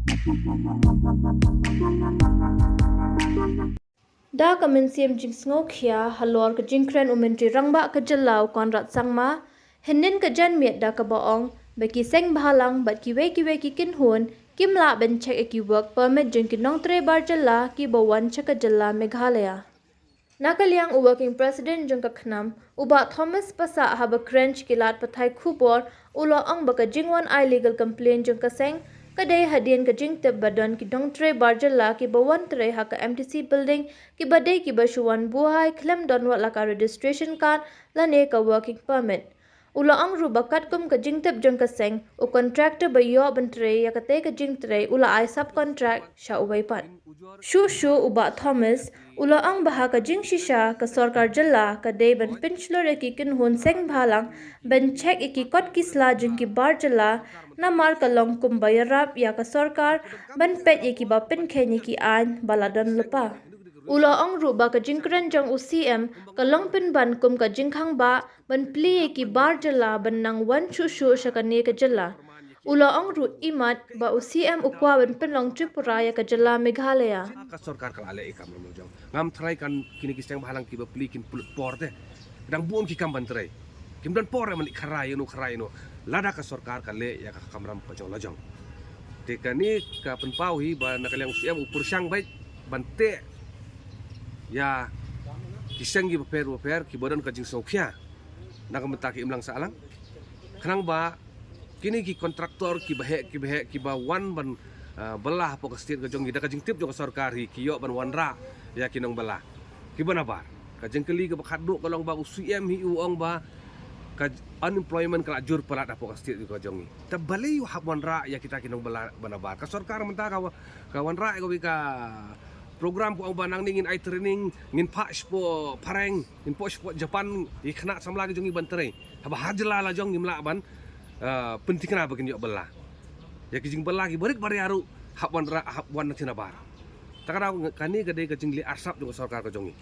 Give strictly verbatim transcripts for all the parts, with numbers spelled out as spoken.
Da ka mynsiem jingsngewkhia halor ka jingkren u Myntri Rangbah ka jylla u Conrad Sangma, hynnin ka janmiet da kaba ong ba ki seng bhalang bad kiwei kiwei ki kynhun kim lah ban check ïa ki work permit jong ki nongtrei bar jylla kiba wan sha ka jylla Meghalaya. Na ka liang u Working President jong ka KHNAM, u Bah Thomas Passah, haba kren sha ki lad pathai khubor, u la ong ba ka jingwan ai legal complaint jong ka seng ka dei hadien ka jingtip ba don ki nongtrei bar jylla kiba wan trei ha ka M T C building kiba dei kiba shu wan buhai khlem don wat la ka registration card lane ka working permit. U la ong ruh ba katkum ka jingtip jong ka seng, u contractor ba ïoh ban trei ïa katei ka jingtrei u la ai subcontract sha uwei pat. Shuh shuh u Bah Thomas u la ong ba ha ka jingshisha ka sorkar jylla ka dei ban pynshlur ïa ki kynhun seng bhalang ban check ïa ki kot ki sla jong ki bar jylla, namar ka long kumba ïarap ïa ka sorkar ban peit ïa kiba pynkheiñ ïa ki aiñ ba la don lypa. U la ong ruh ba ka jingkren jong u C M ka long pynban kum ka jingkhang ba ban plie ïa ki bar jylla ban nang wan shuh shuh sha kane ka jylla. U la ong ruh imat ba u C M u kwah ban pynlong Tripura ïa ka jylla Meghalaya. Ka sorkar ka la leh ïa ka kamram lajong. Ngam tharai kan kine ki seng bhalang kiba plie kin pynlut por te. Dang bun ki kam ban trei. Kim don por man khara ïa no khara ïa no. Lada ka sorkar ka leh ïa ka kamram ka jong lajong. Te kane ka pynpaw hi ba na ka liang u C M u pyrshang beit ban teh ïa ki seng kiba pher ba pher kiba don ka jingsngewkhia. Na ka bynta ki imlang sahlang. Khnang ba kine ki kontraktor kiba heh kiba heh kiba wan ban, ah, bylla hapoh ka state ka jong ngi da ka jingtip jong ka sorkar hi ki ïoh ban wanrah ïa ki nongbylla kiba nabar. Ka jingkylli kaba khatduh ka long ba u C M hi u ong ba ka unemployment ka la jur palat hapoh ka state ka jong ngi. Te balei u hap wanrah ïa kita ki nongbylla ba nabar? Ka sorkar mynta ka wa-, ka wanrah ïa kawei ka program ka ong ba nangne ngin ai training, ngin phah shapoh phareng, ngin phah shapoh Japan ïa ki khynnah samla ki jong ngi ban trei. Haba ha jylla lajong ngim lah ban, eh, pynthikna ba kin ïoh bylla. Ïa ki jingbylla kiba rit ba ria ruh hap wanrah, hap wan na thina bar. Ta ka daw kane ka dei ka jingleh arsap jong ka sorkar ka jong ngi.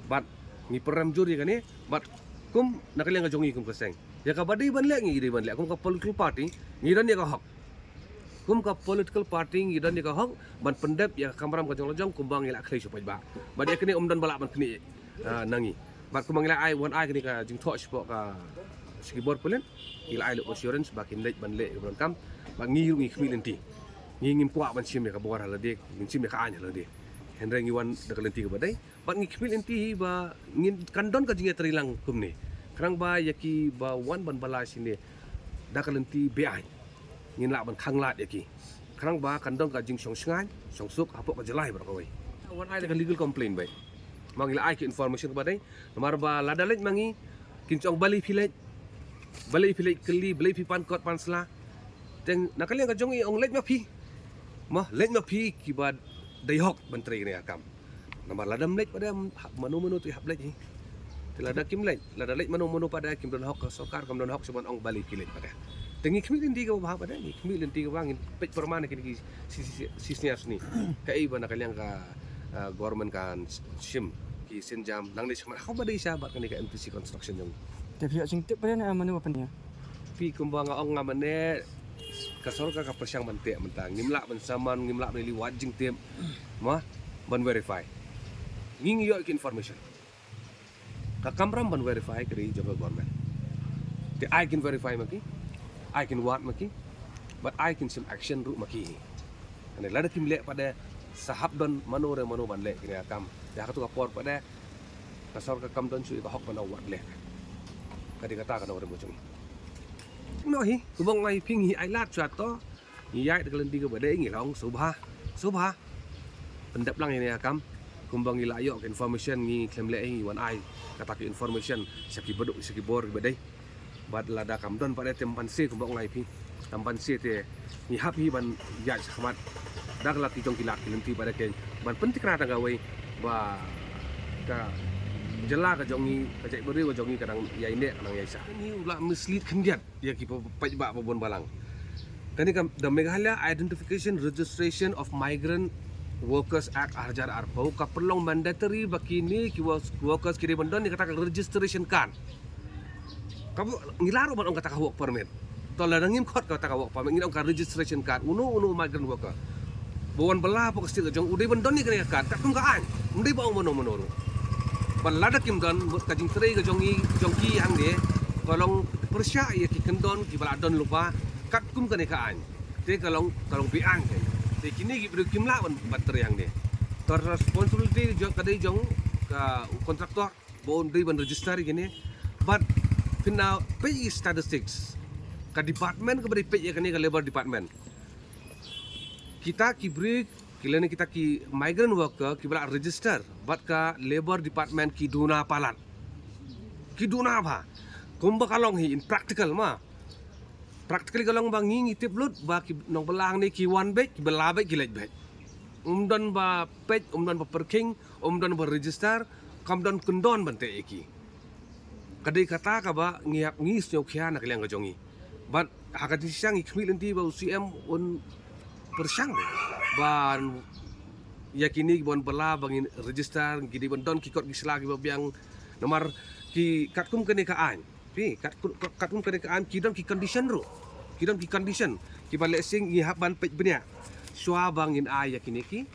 Bad ngi pyrem jur ïa kane bad kum na ka liang ka jong ngi kum ka seng, ïa kaba dei ban leh ngi dei ban leh kum ka political party. Ngi don ïa ka hok kum ka political party, ngi don ïa ka hok ban pyndep ïa ka kamram ka jong lajong kumba ngi la khlei shu paidbah. Bad ïa kane ym don ba lah ban knieh, ah, na ngi. Bad kumba ngi la ai wan ai kane ka jingthoh shapoh ka sha ki bor pulit, ngi la ai lut assurance ba kin leit ban leh ïa ka bor kam. Bad ngi ruh ngi khmih lynti. Ngi ngim kwah ban shim ïa ka bor ha lade, ngin shim ïa ka aiñ ha lade. Hynrei ngi wan da ka lynti kaba dei. Bad ngi khmih lynti hi ba ngin kan don ka jingïatreilang kumne. Khnang ba ïa kiba wan ban bylla shane da ka lynti be-aiñ ngin lah ban khanglad ïa ki. Khnang ba kan don ka jingshong shngaiñ shong suk hapoh ka jylla baroh kawei. Wan ai da ka legal complaint beit. Ma ngi la ai ki information kaba dei. Namar ba lada leit ma ngi kin ong balei phi leit, balei phi leit kylli, balei phi pan kot pan sla. Te na ka liang ka jong ngi ong leit ma phi. Ma leit ma phi kiba dei hok ban trei kane ka kam. Namar lada ym leit pat de mano mano te hap leit hi. Te lada kim leit, lada leit mano mano pat de kim don hok, ka sorkar kam don hok shuh ban ong balei phi leit pat de. Te ngi khmih lynti kaba bha pat de, ngi khmih lynti kaba ngin peit pyrman kine ki shi- shi- shi- shisngi ar sngi. Kaei ba na ka liang ka, ah, government kan shim ki sienjam nangne shakhmat ha kaba dei sha bad kane ka M T C construction jong. Te phi ïoh jingtip pat de na mano ba pynïa? Phi kumba nga ong nga mane ka sorkar ka pyrshang ban teh mynta. Ngim lah ban saman, ngim lah ban ïa leit wad jingtip. Ma ban verify. Ngi ngi ïoh ki information. Ka kamram ban verify ka dei jong ka government. Te ai kin verify ma ki, ai kin wad ma ki, bad ai kin shim action ruh ma ki. Ane lada kim leh pat de sa hap don mano re mano ban leh kane ka kam. Ïa katu ka por pat de ka sorkar kam don shuh ïa ka hok ban wad leh. Ka dei kata ka nongrim ka jong ngi. Noh hi, kumba nga ong ïa phi ngi ai lad shuwa to. Ngi ïaid da ka lynti kaba dei, ngi la ong sngewbha, sngewbha pyndep lang ïa kane ka kam. Kumba ngi la ïoh ka information ngi khlem leh hi, ngi wan ai kata ka information sha ki baduk sha ki bor kiba dei. Bad lada kam don pat de te ym banse kumba ong ïa phi. Ym banse te ngi hap hi ban ïaid shakhmat da ka lad ki jong ki lad ki lynti pat de keiñ ban pynthikna tang kawei ba ka jylla ka jong ngi, ka jaitbynriew ka jong ngi ka dang ïaineh ka dang ïaisah. Ngi u la mislead khyndiat ïa ki paidbah ba bun balang. Kane ka The Meghalaya Identification Registration of Migrant Workers Act ar hajar arphew ka pynlong mandatory ba kine ki work- workers ki dei ban don ïa kata ka registration card. Ka bu- ngi la ruh ban ong kata ka work permit. To lada ngim khot kata ka work permit ngin ong ka registration card. Uno uno migrant worker. ba wan bylla hapoh ka state ka jong u dei ban don ïa kane ka card katkum ka aiñ. Ym dei ba ong mano mano ruh. Bad lada kim don, ka jingtrei ka jong i, jong ki hangne ka long pyrshah ïa ki kyndon kiba la don lypa katkum kane ka aiñ. Te ka long, ka long be-aiñ kein. Te kine ki briew kim lah ban, ban trei hangne. Ka responsibility jong, ka dei jong ka, u contractor ba un dei ban register ïa kine. Bad phin da peit ïa ki statistics, ka department kaba dei peit ïa kane ka Labour Department. Kita ki briew, ki lane kita ki migrant worker kiba la register bad ka Labour Department ki duna palat. Ki duna bha. Kumba ka long hi in practical ma. Practically ka long ba ngi ngi tip lut ba ki nongbylla hangne ki wan beit, ki bylla beit, ki leit beit. Ym don ba peit, ym don ba pyrkhing, ym don ba register, kam don kyndon ban teh ïa ki. Ka dei kata kaba ngi hap ngi sngewkhia na ka liang ka jong ngi. Bad ha ka jingshisha ngi khmih lynti ba u C M un pyrshang ba ïa kine kiba wan bylla ba ngin register, ki dei ban don ki kot ki sla kiba biang. Namar ki katkum kane ka aiñ. Phi, kat, kat, katkum kane ka aiñ ki don ki condition ruh. Ki don ki condition kiba lehse ngi hap ban peit bniah shuwa ba ngin ai ïa kine ki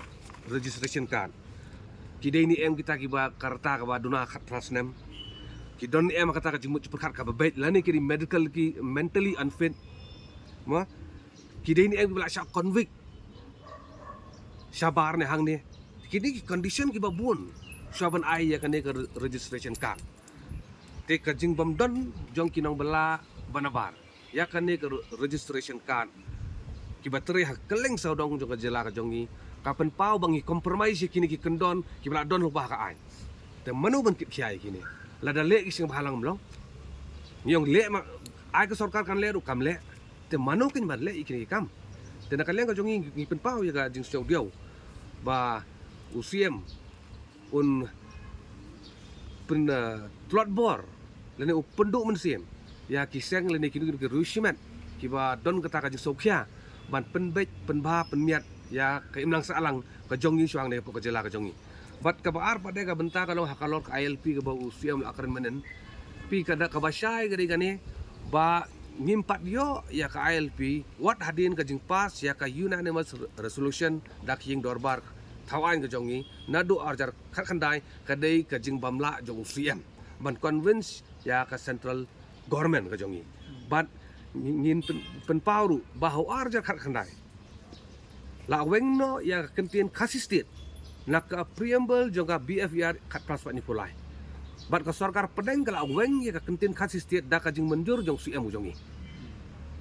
registration card. Ki dei ne em kita kiba ka rta kaba duna khatphra snem? Ki don ne em kata ka jingmut jingpyrkhat kaba beit, lane ki dei medical, ki mentally unfit? Mo? Ki dei ne em kiba la shah convict shabar ne hangne? Kine ki condition kiba bun shuwa ban ai ïa kane ka re-, registration card. Te ka jingbym don jong ki nongbylla ba nabar ïa kane ka re-, registration card, kiba trei ha kylleng sawdong jong ka jylla ka jong ngi, ka pynpaw ba ngi compromise ïa kine ki kyndon kiba la don lypa ha ka aiñ. Te mano ban kitkhia ïa kine? Lada leh ki seng bhalang mlong. Ngi ong leh ma, ai ka sorkar kan leh ruh kam leh. Te mano kin ban leh ïa kine ki kam? Te na ka liang ka jong ngi ngi pynpaw ïa ka jingsngewdiaw ba u C M un pyn, eh, tlot bor lane u pynduh mynsiem ïa ki seng lane kino kino ki riew shimet kiba don kata ka jingsngewkhia ban pynbeit, pynbha, pynmiat ïa ka imlang sahlang ka jong ngi shuwa hangne hapoh ka jylla ka jong ngi. Bad kaba ar pat de ka bynta ka long ha ka lor ka I L P kaba u C M u la kren mynnin. Phi, ka da kaba shai ka dei kane ba ngim pat ïoh ïa ka I L P wat hadien ka jingpass ïa ka unanimous re-, resolution da ka ïing dorbar thaw aiñ ka jong ngi naduh ar hajar khatkhyndai, ka dei ka jingbym lah jong u C M ban convince ïa ka central government ka jong ngi. Bad ngi-, ngin pyn-, pynpaw ruh ba ha u ar hajar khatkhyndai la weng noh ïa ka kyntien Khasi State na ka preamble jong ka B F E R khatphra spah hynñiewphew lai. Bad ka sorkar pdeng ka la weng ïa ka kyntien Khasi State da ka jingmynjur jong u C M u jong ngi,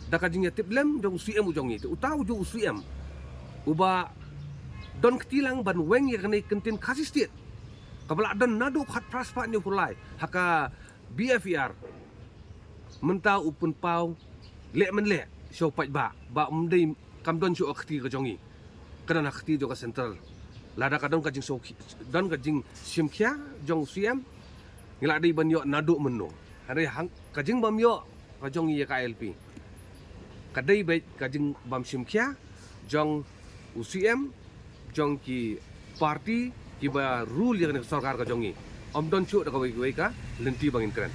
da ka jingïatiplem jong u C M u jong ngi. Te uta u jong u C M uba don kti lang ban weng ïa kane ka kyntien Khasi State kaba la don naduh khatphra spah hynñiewphew lai ha ka B F E R, mynta u pynpaw leh men leh sha u paidbah ba ym dei, kam don shuh ha ka kti ka jong ngi, ka don ha ka kti jong ka central. Lada ka don ka jingsngewkhia, don ka jingshimkhia jong u C M, ngi la dei ban ïoh naduh mynno? Hynrei hang ka jingbym ïoh ka jong ngi ïa ka I L P ka dei beit ka jingbym shimkhia jong u C M, jong ki party kiba rule ïa kane ka sorkar ka jong ngi. Ym don shuh da kawei kawei ka lynti ba ngin kren.